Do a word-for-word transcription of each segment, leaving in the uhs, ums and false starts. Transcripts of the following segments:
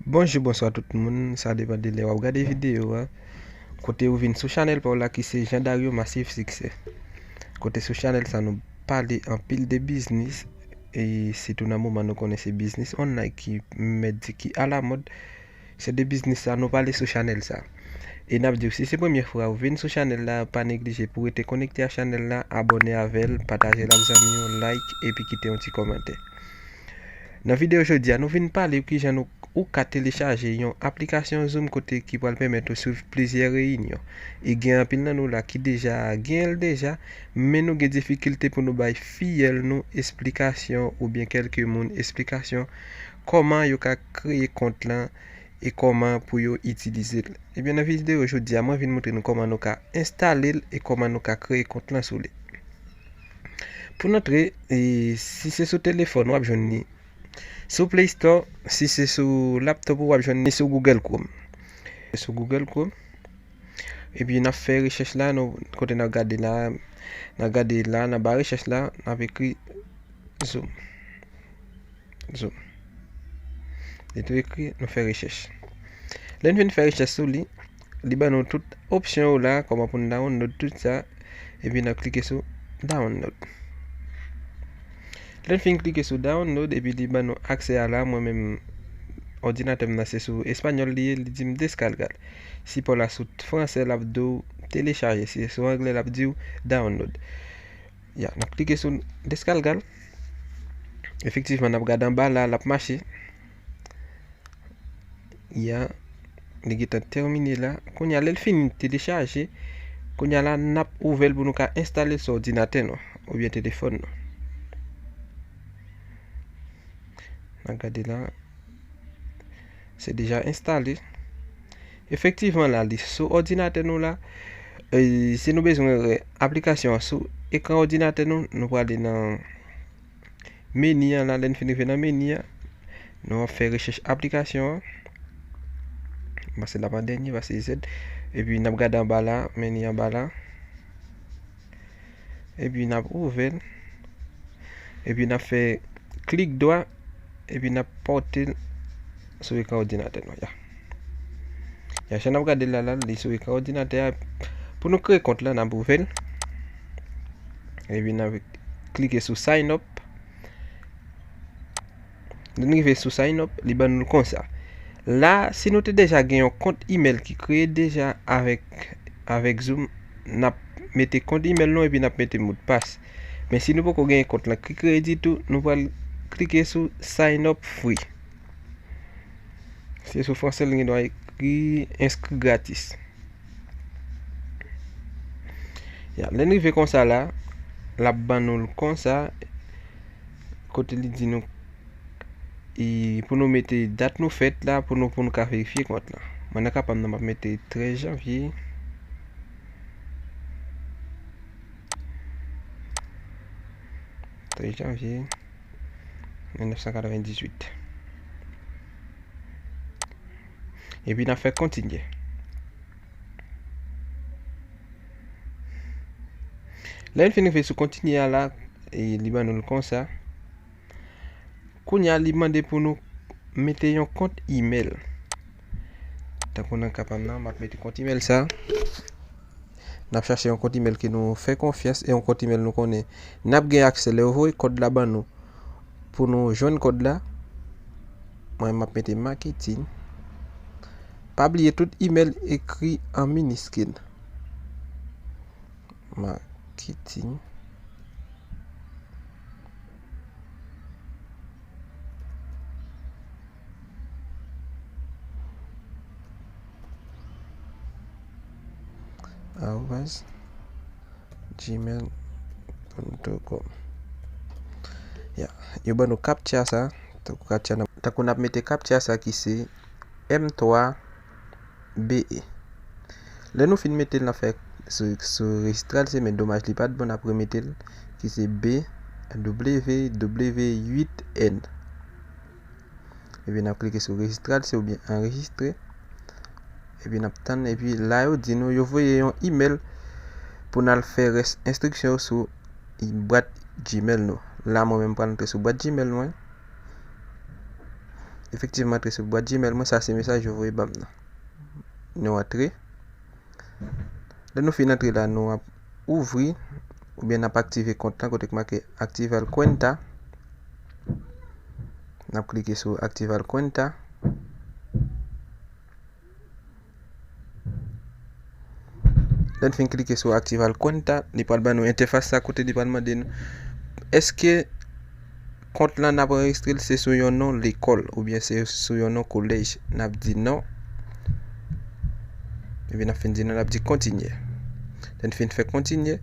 Bonjou, bonswa tout moun, sa depann de lè w ap gade videyo a. Kote ou vin sou chanèl pa w la ki se Jean Dario Massive Succès. Kote sou chanèl sa nou pale anpil de biznis, e sitou nan moman nou konnen se biznis online ki mèt di ki alamòd. Se de biznis sa nou pale sou chanèl sa. E n ap di w, si se premye fwa ou vin sou chanèl la, pa neglije pou rete konekte a chanèl la, abòne avè l, pataje l ak zanmi w, like, epi kite yon ti kòmantè. Nan videyo jodi a, nou vin pale kijan nou, ou ka telechaje yon aplikasyon Zoom kote ki pral pèmèt ou swiv plizyè reyinyon. E gen anpil nan nou la ki deja gen l deja, men nou gen difikilte pou nou bay fiyèl nou esplikasyon oubyen kèlke moun esplikasyon kòman yo ka kreye kont lan e kòman pou yo itilize l. Ebyen, nan videyo jodi a, mwen vin montre nou kòman nou ka enstale l e kòman nou ka kreye kont lan sou li. Pou n antre, e, si se sou telefòn, w ap jwenn li sou Play Store, si se sou laptop ou, w ap jwenn li sou Google Chrome. Sou Google Chrome. Epi n ap fè rechèch la, nou, kote n ap gade la, n ap gade la, nan ba rechèch la, n ap ekri Zoom. Zoom. Li tou ekri, nou fè rechèch. Lè n fin fè rechèch sou li, li ban nou tout opsyon yo la, kòman pou n download tout sa, epi n ap klike sou download. Lè n fin klike sou download, epi li ban nou aksè a la, mwen menm, òdinatè m nan se sou espanyòl li ye, li di m descargar. Si pa w la sou fransè, l ap di w telechaje. Si se sou anglè, l ap di w download. Ya, n ap klike sou descargar. Efektivman, n ap gade anba la, l ap mache. Ya, li gentan tèmine la. Kounye a, lè l fin telechaje, kounye a la, n ap ouvè l pou nou ka enstale l sou òdinatè nou oubyen telefòn nou. N ap gade la. Se deja enstale. Efektivman, la, li sou òdinatè nou la. E, si nou bezwen wè aplikasyon an sou ekran òdinatè nou, nou prale nan meni an la. Lè n fin rive nan meni an, nou ap fè rechèch aplikasyon an. Pase l ap an dènye, pase Z. Epi n ap gade anba la, meni anba la. Epi n ap ouvè l. Epi n ap fè klik dwa. Epi n ap pòte l sou ekran òdinatè nou. Ya. Ya, jan n ap gade l la, la, li sou ekran òdinatè a. Pou nou kreye kont la, n ap ouvè l. Epi n ap klike sou sign up. Lè n rive sou sign up, li ban nou l konsa. La, si nou te deja gen yon kont email ki kreye deja avèk, avèk Zoom, n ap mete kont email nou epi n ap mete modpas. Men si nou poko gen kont lan ki kreye ditou, nou pral klike sou sign up free. Si se sou fransè, li gen dwa ekri inscrit gratis. Ya, lè n rive konsa la, l ap ban nou l konsa, kote li di nou, e, pou nou mete dat nou fèt la, pou nou, pou nou ka verifye kont lan. Mwen nan ka pa m nan, m ap mete trèz janvye. Trèz janvye mil nèf san katrevendizuit. Epi n ap fè kontinye. Lè n fin rive sou kontinye a la, e li ban nou l konsa. Kounye a, li mande pou nou mete yon kont email. Tankou nan ka pa m nan, m ap mete kont email sa. N ap chache yon kont email ke nou fè konfyans e yon kont email nou konnen n ap gen aksè lè yo voye kòd la ban nou. Pou nou jwenn kòd la, mwen, m ap mete marketing. Pa bliye tout email ekri an miniskil. Marketing. Arobaz gmail ponto com. Ya, yo ban nou captcha sa. Tankou captcha n ap, tankou n ap mete captcha sa ki se M twa B E. Lè nou fin mete l, n ap fè sou, sou rejistre l, se, men domaj li pa t bon, n ap remete l, ki se B W W uit N. Epi n ap klike sou rejistre l, se oubyen anrejistre. Epi n ap tann, epi la yo di nou, yo voye yon email pou n al fè rès enstriksyon yo sou bwat Gmail nou. La, mwen menm, m pral antre sou bwat Gmail mwen. Efektivman, antre sou bwat Gmail mwen, sa se mesaj yo voye ban m nan. Nou antre. Lè nou fin antre la, nou ap ouvri oubyen n ap aktive kont lan kote k make Activar Cuenta. N ap klike sou Activar Cuenta. Lè n fin klike sou Activar Cuenta, li pral ban nou entèfas sa kote li pral mande nou èske kont lan n ap anrejistre l se sou yon non lekòl oubyen se sou yon non kolèj. N ap di non. Epi n ap fin di non, n ap di kontinye. Lè n fin fè kontinye,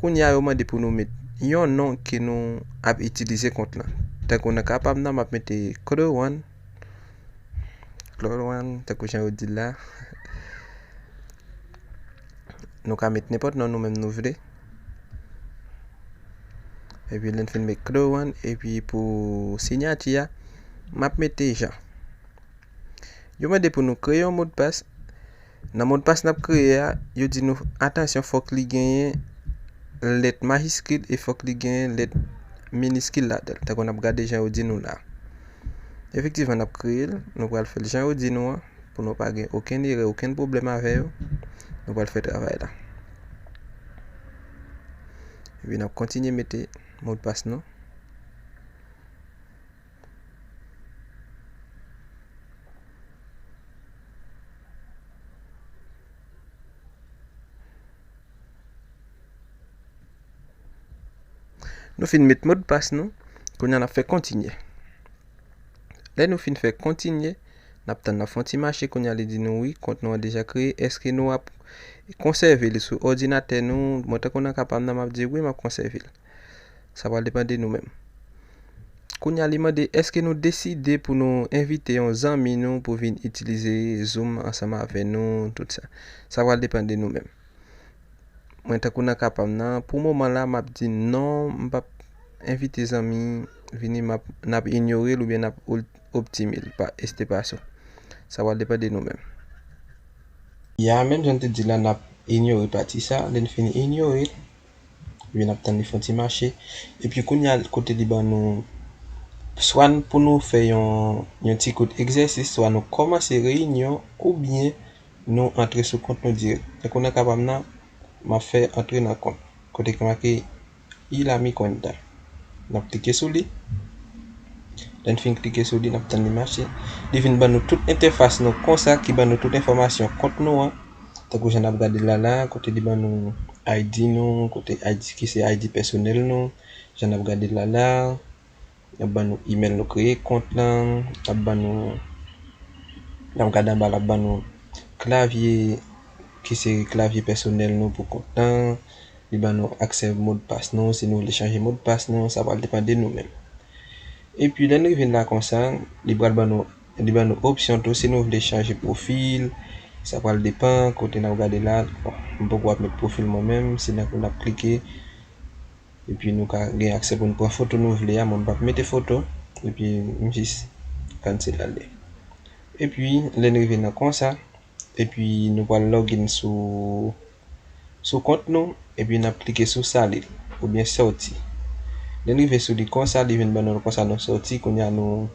kounye a yo mande pou nou met yon non ke nou ap itilize kont lan. Tankou nan ka pa m nan, m ap mete Clowan. Clowan, tankou jan yo di l la. Nou ka met nenpòt non nou menm nou vle. Epi lè n fin met Clowan, epi pou siyati a, m ap mete Jean. Yo mande pou nou kreye yon modpas. Nan modpas n ap kreye a, yo di nou, atansyon, fòk li genyen lèt majiskil e fòk li genyen lèt miniskil ladan l. Tankou n ap gade jan yo di nou la. Efektivman, n ap kreye l, nou pral fè l jan yo di nou an, pou nou pa gen okenn erè, okenn pwoblèm avè yo. Nou pral fè travay la. Epi n ap kontinye mete modpas nou. Nou fin met modpas nou, kounye a n ap fè kontinye. Lè nou fin fè kontinye, n ap tann l ap fè yon ti mache, kounye a li di nou wi, kont nou an deja kreye, èske nou ap konsève li sou òdinatè nou? Mwen tankou nan ka pa m nan, m ap di wi, m ap konsève l. Sa pral depann de nou menm. Kounye a li mande èske nou deside pou nou envite yon zanmi nou pou vin itilize Zoom ansanm avè nou, tout sa. Sa pral depann de nou menm. Mwen tankou nan ka pa m nan, pou moman la, m ap di non, m p ap envite zanmi vini, m ap, n ap inyore l oubyen n ap ol-, optime l pa estepaso. Sa pral depann de nou menm. Ya, menm jan n te di la, n ap inyore pati sa, lè n fin inyore l, epi n ap tann li fè yon ti mache. Epi kounye a kote li ban nou, swa n, pou nou fè yon, yon ti kout egzèsis, swa nou kòmanse reyinyon, oubyen nou antre sou kont nou dirèk. Tankou nan ka pa m nan, m ap fè antre nan kont. Kote ki make Il a mi cuenta. N ap klike sou li. Lè n fin klike sou li, n ap tann li mache. Li vin ban nou tout entèfas nou konsa, ki ban nou tout enfòmasyon kont nou an. Tankou jan n ap gade l la la, kote li ban nou I D nou, kote I D ki se I D pèsonèl nou, jan n ap gade l la la. L ap ban nou imèl nou kreye kont lan, l ap ban nou, n ap gade anba, l ap ban nou klavye ki se klavye pèsonèl nou pou kont lan. Li ban nou aksè modpas nou, si nou vle chanje modpas nou, sa pral depann de nou menm. Epi lè n rive la konsa, li pral ban nou, li ban nou opsyon tou, si nou vle chanje pwofil, sa pral depann kote n ap gade la. Bon, m poko ap met pwofil mwen menm, se nan n ap klike, epi nou ka gen aksè pou n pran foto nou vle a, mwen m p ap mete foto, epi m jis cancel ale. Epi lè n rive nan konsa, epi nou pral login sou, sou kont nou, epi n ap klike sou salir oubyen sòti. Lè n rive sou li konsa, li vin ban nou konsa nou sòti, kounye a nou,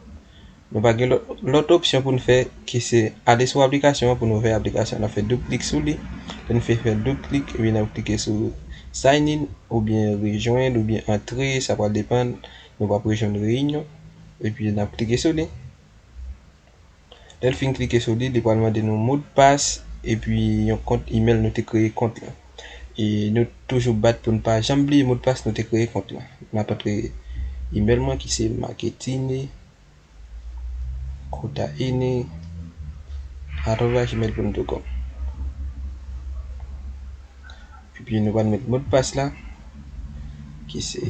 nou pa gen lòt, lòt opsyon pou n fè ki se ale sou aplikasyon an pou n ouvè aplikasyon an. N ap fè doub klik sou li. Lè n fin fè doub klik, epi n ap klike sou sign in oubyen rejwenn oubyen antre, sa pral depann. Nou p ap rejwenn reyinyon. Epi n ap klike sou li. Lè l fin klike sou li, li pral mande nou modpas epi yon kont imèl nou te kreye kont lan. E nou toujou bat pou n pa janm bliye modpas nou te kreye kont lan. M ap antre imèl mwen ki se marketing kota ene arobase gmail ponto com. Epi nou pral met modpas la ki se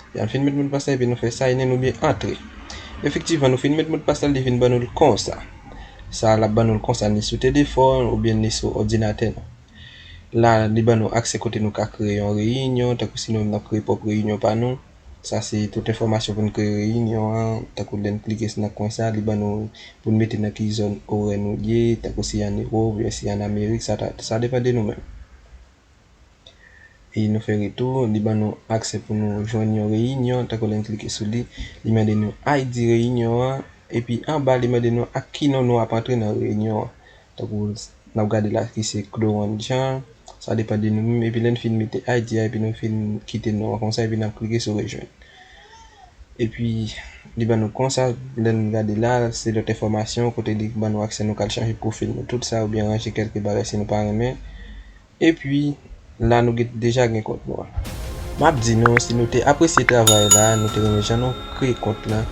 Lè n fin met modpas la epi nou fè sign in oubyen antre. Efektivman, nou fin met modpas la, li vin ban nou l konsa. Sa l ap ban nou l konsa, ni sou telefòn oubyen ni sou òdinatè nou. La, li ban nou aksè kote nou ka kreye yon reyinyon, tankou si nou menm n ap kreye pwòp reyinyon pa nou. Sa se tout enfòmasyon pou n kreye reyinyon an, tankou lè n klike nan kwen sa, li ban nou pou n mete nan ki zòn orè nou ye, tankou si ann Ewòp oubyen si ann Amerik, sa ta, sa depann de nou menm. E nou fè retou, li ban nou aksè pou nou jwenn yon reyinyon, tankou lè n klike sou li, li mande nou I D reyinyon an, epi anba li mande nou ak ki non nou ap antre nan reyinyon an. Tankou n ap gade la ki se Claude Jean, sa depann de nou menm, epi lè n fin mete I D a, epi nou fin kite non an konsa, epi n ap klike sou rejwenn. Epi li ban nou konsa, lè n gade la, se lòt enfòmasyon kote li ban nou aksè nou ka al chanje pwofil nou, tout sa, oubyen ranje kèlke bagay si nou pa renmen. Epi la nou gen, deja gen kont nou an. M ap di nou, si nou te apresye travay la, nou te renmen jan nou kreye kont lan,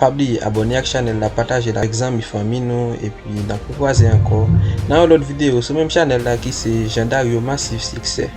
pa bliye abòne ak chanèl la, pataje l ak zanmi fanmi nou, epi n ap rekwaze ankò nan yon lòt videyo sou menm chanèl la ki se Jean Dario Massive Succès.